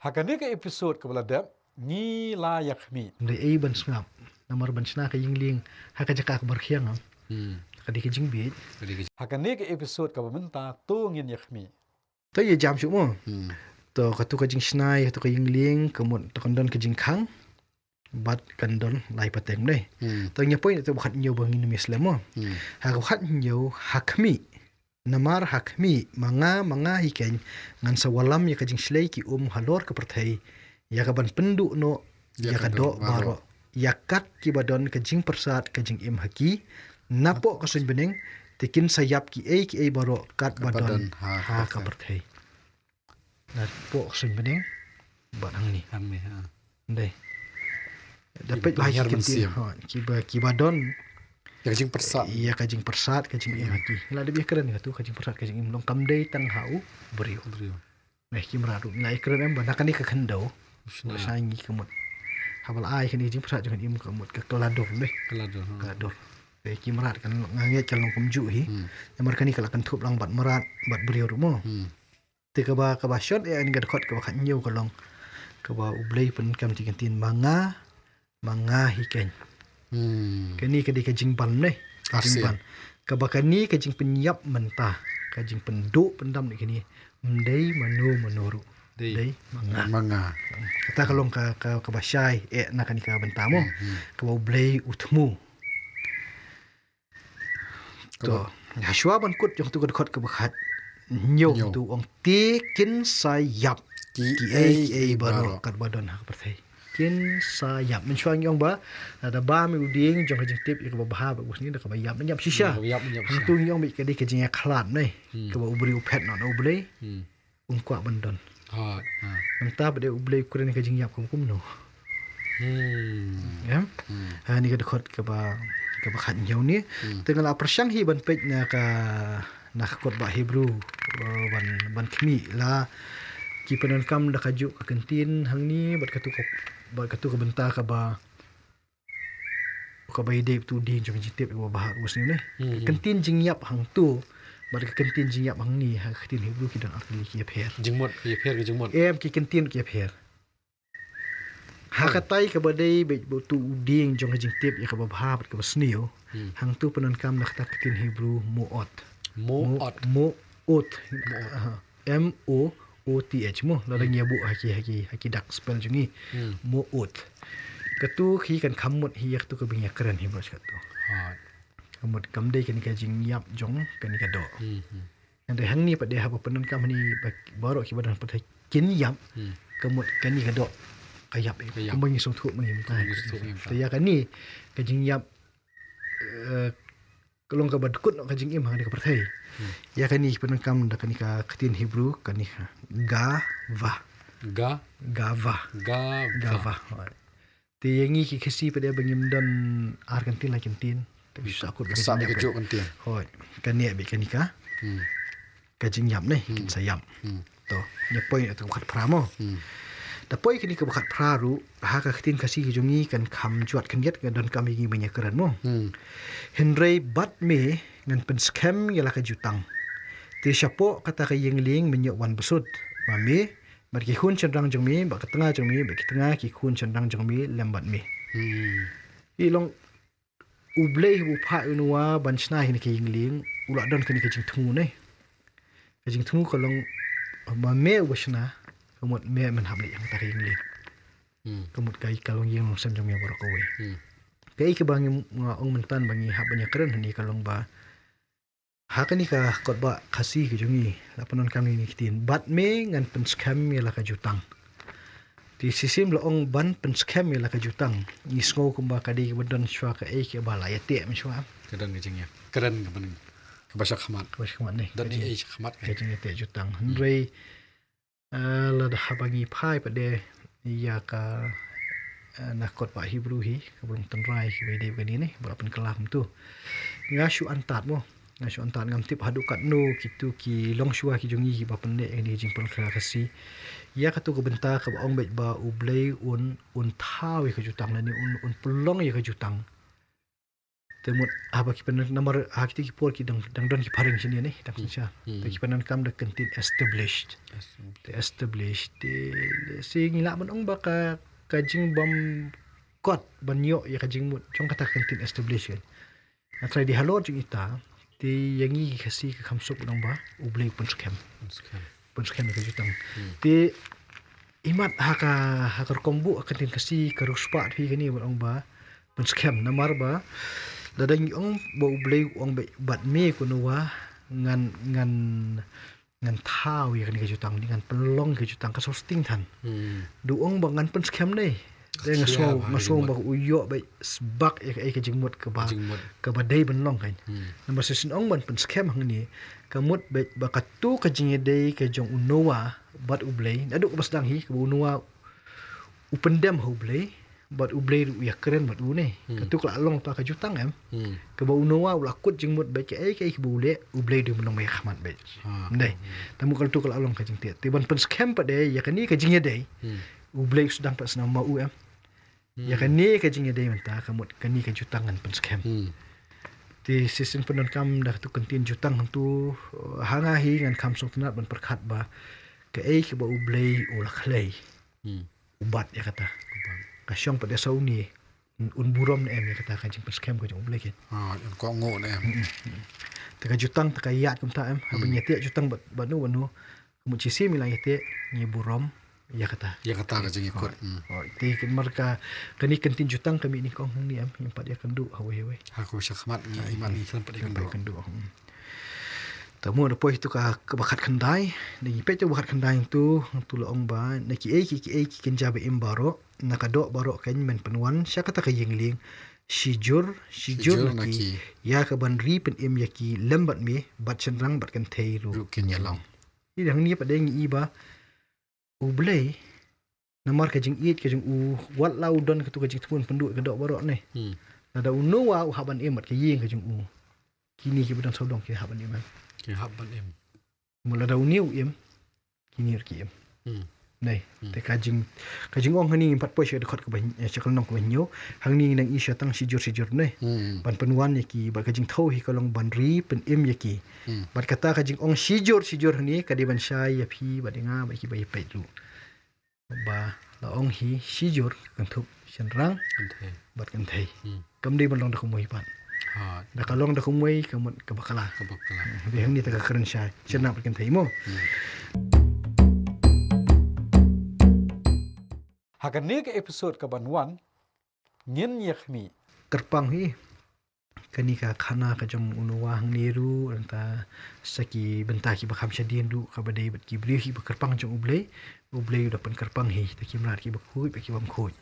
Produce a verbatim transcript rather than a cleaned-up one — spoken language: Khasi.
Ha kane ka episode kaba la dep, ngi la ïa khmih. Ym dei ei ban sngap. Namar ban shna ka ïing lieng ha ka jaka kaba rkhiang, ah. Hmm. Ka dei ka jingbieit. Ka dei ka jing- Ha kane ka episode kaba mynta to ngin ïa khmih. To ïa jam shuh mo. Hmm. To katu ka jingshna ïa katu ka ïing lieng, ka mut to kan don ka jingkhang bad kan don lai pateng dei. Hmm. To ngi poi na katu ba khathynñiew ba ngin ym ïa slem mo. Hmm. Ha kaba khathynñiew, ha khmih. Namar ha khmih, ma nga, ma nga hi keiñ, ngan sa wallam ïa ka jingshlei ki um halor ka pyrthei, ïa kaban pynduh noh ïa ka doh baroh, ïa kat kiba don ka jingpyrsad ka jingim ha ki. Napoh ka suiñ bneng, te kin sa ïap kiei kiei baroh katba don ha ka pyrthei. Napoh ka suiñ bneng bad hangne. Hangne, ha. Dei. Da peit ba ha ki kyntien, ha, kiba, kiba don ïa ka jingpyrsad, ïa ka jingpyrsad ka jingim ha ki. Ngi la dep ïa kren ïa katu ka jingpyrsad ka jingim, long kam dei tang ha u briew. Briew. Ngi la ïa kren em ba na kane ka khyndew. Shna. Shna ngi ka mut. Haba la ai kane ka jingpyrsad jong ka jingim ka mut ka kylla dur, dei. Kylla dur, ha. Kylla dur. Te ki mrad kan long, nga ngeit kan long kumjuh hi. Hmm. Namar kane ka la kynthup lang bad mrad bad briew ruh mo. Hmm. Te kaba, kaba short ïa kane ka dkhot kaba khathynñiew ka long kaba U Blei pyndonkam ïa ki kyntien ma nga, ma nga hi keiñ. Hmm. Kane ka dei ka jingban ne. Ka jingban. Kaba kane ka jingpynïap mynta, ka jingpynduh pyndam ne kane, ym dei mano mano ruh. Dei. Dei ma nga. Ma nga. Kata ka long ka, ka, kaba shai eh na kane ka bynta mo. Hmm, hmm. Kaba U Blei u thmu. To, hashwa ban kut jong katu ka dkhot kaba khathynñiew, to ong te kin sa ïap kiei kiei baroh katba don ha ka pyrthei. Kin sa ïap. Mynshuwa ngi ong ba lada bam ïa u dieng jong ka jingtip ïa kaba bha bad kaba sniew, da kaba ïap, ïap shisha. Ïap, ïap shisha. Hangtu ngi ong ba ka dei ka jingïakhlad ne. Hmm. Kaba U Briew u phet noh na U Blei. Hmm. Um kwah ban don. Ha, ha. Nangta pat de U Blei u kren ka jingïap kum kumno. Hmm. Em? Hmm. Ha, kane ka dkhot kaba, kaba khathynñiew ne. Hmm. Te nga la pyrshang hi ban peit na ka, na ka kot ba Hebru, eh, ban, ban khmih la ki pyndonkam da kajuh ka kyntien hangne bad katu ka, bad katu ka bynta kaba kaba ïadei bad u dieng jong ka jingtip ïa kaba bha, u sniew ne. Hmm, hmm. Ka kyntien jingïap hangtu bad ka kyntien jingïap hangne ha ka ktien Hebru ki don artylli, ki ïapher. Jingmut, ki ïapher, ki jingmut. Em, ki kyntien ki ïapher. Ha katai kaba dei bad utu u dieng jong ka jingtip ïa kaba bha bad kaba sniew. Hmm. Hangtu pyndonkam na kata ka ktien Hebru mo'ot. Mo'ot. Mo-, mo'ot. Mo'ot. Aha. M O O T H mo, lada ngi ïa buh ha ki, ha ki, ha ki dak spell jong ngi. Hmm. Mo'ot. Katu hi kan kham mut hi ïa katu kaba ngi ïa kren hi, bad katu. Hooid. Ka mut kam dei kane ka jingïap jong kane ka doh. Hmm, hmm. Hynrei hangne pat de haba pyndonkam hangne ba, baroh kiba don ha pyrthei kin ïap. Hmm. Ka mut kane ka doh ka ïap. Ka ïap. Kumba ngi sngewthuh mynta. Kumba ngi sngewthuh mynta. Te ïa kane ka jingïap, eh, ka long kaba dkut noh ka jingim ha kane ka pyrthei. Hmm. Ïa kane pyndonkam da kane ka ktien Hebru, kane ka gava. Ga? Gava. Gava. Gava. Te ïa ngi ki Khasi pat de ba ngim don ar kyntien lai kyntien. Te ngi shu sah kut ka jingïap. Hooid. Kane beit kane ka. Hmm. Ka jingïap ne, hmm, kin sa ïap. Hmm. To, ngi poi na katu ka khatphra mo. Hmm. Da poi kane kaba khatphra ruh, ha ka ktien Khasi ka jong ngi kan kham jwat khyndiat, ka donkam ïa ngi ban ïa kren mo. Hmm. Hynrei bad me ngan pynskhem ïa la ka jutang. Te shapoh kata ka ïing lieng men ïoh wan bsut. Ma me, bad ki khun shynrang jong me, bad ka tnga jong me, bad ki tnga ki khun shynrang jong me lem bad me. Hmm. I long U Blei haba u phah ïa u Noah ban shna ïa kane ka ïing lieng, u la don kane ka jingthmu ne. Ka jingthmu ka long ma me uba shna, ka mut me men hap leit ha kata ka ïing lieng. Hmm. Ka mut ka, ka long ïing long sem jong me baroh kawei. Hmm. Kaei kaba ngi, nga ong mynta ba ngi hap ban ïa kren hangne ka long ba ha kane ka kot ba Khasi ka jong ngi, la pyndonkam ïa kine ki ktien. Bad me ngan pynskhem ïa la ka jutang. Te shisien la ong ban pynskhem ïa la ka jutang, ngi sngew kumba ka dei kaba don shuwa kaei kaba la ïateh mynshuwa. Ka don ka jingïa, ka don kaba, kaba shakhmat. Kaba shakhmat ne. Don ei ei shakhmat ka jingïateh jutang. Hmm. Hynrei, eh, lada haba ngi phai pat de ïa ka, eh, na kot ba Hebru hi, kaba long tynrai, kaba ïadei bad kane ne, ba la pynkylla kumtu. Nga shu antad mo. Nga shu antad, ngam tip haduh katno kitu ki longshuwa ki jong ngi kiba pynneh ïa kane ka jingpynkylla Khasi. Ïa katu ka bynta kaba ong beit ba U Blei un, un thaw ïa ka jutang lane un, un pynlong ïa ka jutang. Te mut haba ki pyndonkam namar ha kita ki por ki dang, dang don ki phareng shane ne, dang synshar. Te ki pyndonkam da ka ktien established. Te established. Te lehse ngi lah ban ong ba ka, ka jingbym kot ban ïoh ïa ka jingmut jong kata ka ktien established. Nga trai dei halor jong ita, te ïa ngi ki Khasi ka kham suk ban ong ba U Blei u pynskhem. Pynskhem. Pynskhem ïa ka jutang. Te imat ha ka, ha ka rukom buh ka ktien Khasi ka riewspah phi kane ban ong ba pynskhem, namar ba lada ngi ong ba U Blei u ong bad, bad me ko Noah, ngan, ngan ngan thaw ïa kane ka jutang, ngan pynlong ka jutang, ka sosting than. Da u ong ba ngan pynskhem ne. Te nga sngew, nga sngew ba u ïoh beit sbak ïa kaei ka jingmut kaba, kaba dei ban long kan. Namar shisien ong ban pynskhem hangne, ka mut beit ba kato ka jingïadei ka jong u Noah bad U Blei, naduh kaba sdang hi, kaba u Noah u pyndem ha U Blei, bad U Blei ruh u ïakren bad u ne. Kato ka la long ta ka jutang em. Kaba u Noah u la kut jingmut beit kaei kaei kaba u leh, U Blei u dei ban long ba ïa khmat beit. Dei. Te mut kato ka la long ka jingthied. Te ban pynskhem pat de ïa kane ka jingïadei, U Blei u sdang pat snam ma u em. Ïa kane ka jingïadei mynta ka mut kane ka jutang ngan pynskhem. Te shisien pyndonkam da kato ka ktien jutang hangto, ha nga hi ngan kham sngewtynnat ban pyrkhat ba kaei kaba U Blei u la khlei. U bat ïa kata. Ka shong pat ïa sa une, un burom ne em ïa kata ka jingpynskhem ka jong U Blei kan. Te ka jutang te ka ïaid kumta em, haba ngi ïateh jutang bad, bad no, bad no. Ka mut shisien ngi la ïateh, ngi burom ïa kata. Ïa kata ka jingïakut. Te ka mar ka, kane ka ktien jutang ka mih nyngkong hangne em, ngim pat ïakynduh ha wei ha wei. Ha ka wei shakhmat ngi, imat ngi khlem pat ïakynduh. Te mut da poi to ka, kaba khatkhyndai, da ngi peit to ba khatkhyndai to, to la ong ba, na kiei kiei ki kynja ba im baroh, na ka doh baroh kan men pynwan sha kata ka ïing lieng, shijur shijur na ki, ïa kaban ri pynim ïa ki lem bad me, bad shynrang bad kynthei ruh kin ïalong. Te hangne pat de ngi i ba U Blei, namar ka jingïeit ka jong u, wat la u don kato ka jingthmu pynduh ka doh baroh ne. Lada u Noah u hap ban im bad ka ïing ka jong u, kine kiba don sawdong ki hap ban im em. Ki hap ban im. Mut lada une u im, kine ruh ki im. Nei, te ka jing, ka jingong hangne ngim pat poi sha ka dkhot kaba, eh, sha ka lynnong kaba hynñiew. Hangne ngi nang i sha tang shijur shijur ne. Ban pynwan ïa ki, bad ka jingthew hi ka long ban ri pynim ïa ki. Bad kata ka jingong shijur shijur hangne ka dei ban shai ïa phi bad ïa nga bad kiba ïa peit ruh. Ba la ong hi shijur ka kynthup shynrang bad kynthei. Kam dei ban long da kumwei pat. Da ka long da kumwei ka mut ka bakla. Ka bakla. Dei hangne te ka kren shai shynrang bad kynthei mo. Ha kane ka episode kaban wan ngin ïa khmih kyrpang hi. Kane ka khana ka jong u Noah hangne ruh, nangta sa ki bynta kiba kham shadien ruh, kaba dei bad ki briew kiba kyrpang jong U Blei, U Blei u da pynkyrpang hi, da ki mrad kiba khuid bad ki bym khuid.